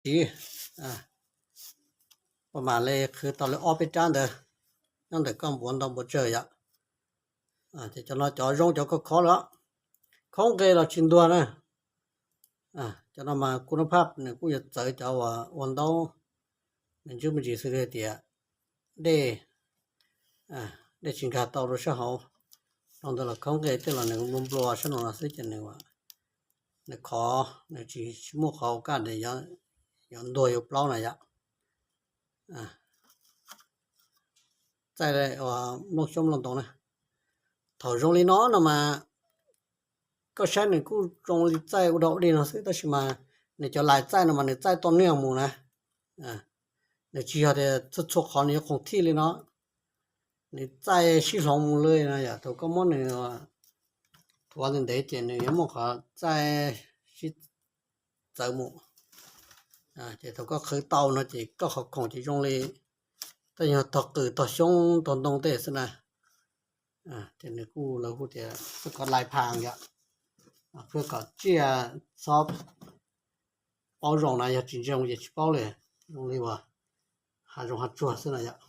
tsiv, kuv mam li qhwv tau li ob peb rab ntawd nyob ntawm koj npuav ntau npuav tsawg yom. Ces cov no cov zoo cov khov khov lawm, khaub nqe los tsis ntuag na. Cov no mas kuj nab phaj nws kuj yuav txawv cov uas ua ntaub, nws ntswb me ntsis xws li tias dej, dej tsis nkag tau rau sab hauv. Rau ntawd los khaub nqe tej los nws nplua nplua sab no no xwb ces nws, nws khov, nws tsis, tsis muaj qhov kaj yuav ntuag yuav plaub na yom. Txaij nplooj xyoob nplooj ntoos na, thaum zoo li no no mas koj saib nws kuj zoo li txaij ua dog ua dig no xwb, tab sis mas nws cov lais txaij no mas nws txaij toj niag mus na. Nws tsis yog tias txhua txhua qhov nws yuav khoom thij li no, nws txaij sib hloov mus li no yom. Thaum koj muab nws thuav ntev ntev ces nws yuav muaj qhov txaij sib txawv mus. Ces thaum koj qhwv tau no ces koj qhov khoom ces zoo li tej yog tog qws tog xyoob tog ntoo tej xwb na. Ces nws kuj lawv hu tias xab kov lais phas yom. Pheej kom tsiaj txhob paub zoo na, yog tsis ntsia ces tsis paub li, zoo li uas hav zoov hav tsuag xwb na yom.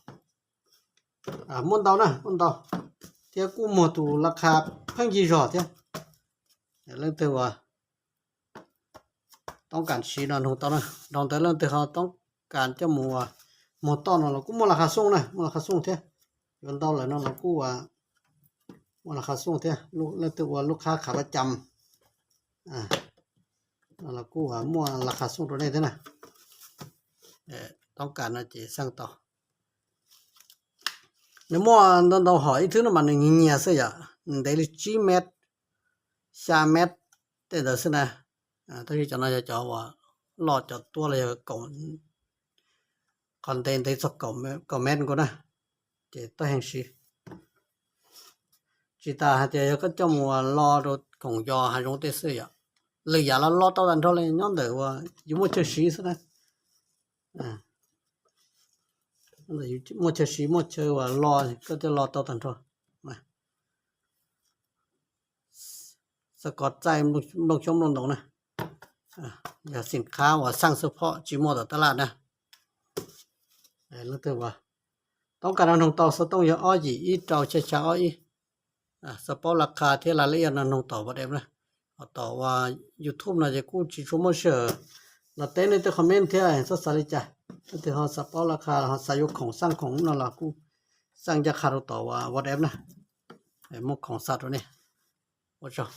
Muaj ntau na, muaj ntau, thiab kuj muag tus la kha pheej yig zog thiab. Leej twg uas toob kas siv no nug tau na, dhau ntawd leej twg ho toob kas coj mus muag toj no los kuj muaj la kha xooj na, muaj la kha xooj thiab. Yuav ntau lawm no los kuj muaj la kha xooj thiab, leej twg ua lub khab khav pab cam no los kuj muaj la kha xooj rau nej thiab na. Toob kas no ces xaj tau. Nws muaj ntau ntau hom, ib thwb no mas nws nyias nyias xwb yom, nws ntev li tsib mev, xya mev tej ntawd xwb na. Tab sis cov no yog cov uas loj cov tuab los yog qhov ntev ntev txog kaum mev nkaus na, ces tau heev siv. Tsis tas hais tias yog koj coj mus lo rau khoom yos hav zoov tej xwb yom, lwm yam los lo tau tag nrho li, nyob ntawm uas yus muaj chaw siv xwb na. Muaj chaw siv, muaj chaw uas lo, koj coj lo tau tag nrho. Xab kov txaij nplooj xyoob nplooj ntoos na, yog xim khab uas xaj xab phom tsis muaj tom tab laj na. Leej twg toob kas no noog tau, xov tooj yog ob yim ib rau xya xya ob ib. Xav paub la kha thiab la laj iaj no noog tom WhatsApp na. Ho tom uas YouTube no ces kuj tsis tshua muaj sij hawm los teb nej tej comment thiab, txhob xav li cas. Leej twg ho xav paub la kha, ho xav yuav khoom xaj khoom no los kuj xaj ncaj qha rau tom uas WhatsApp na, muaj khoom xa rau nej. Ua tsaug.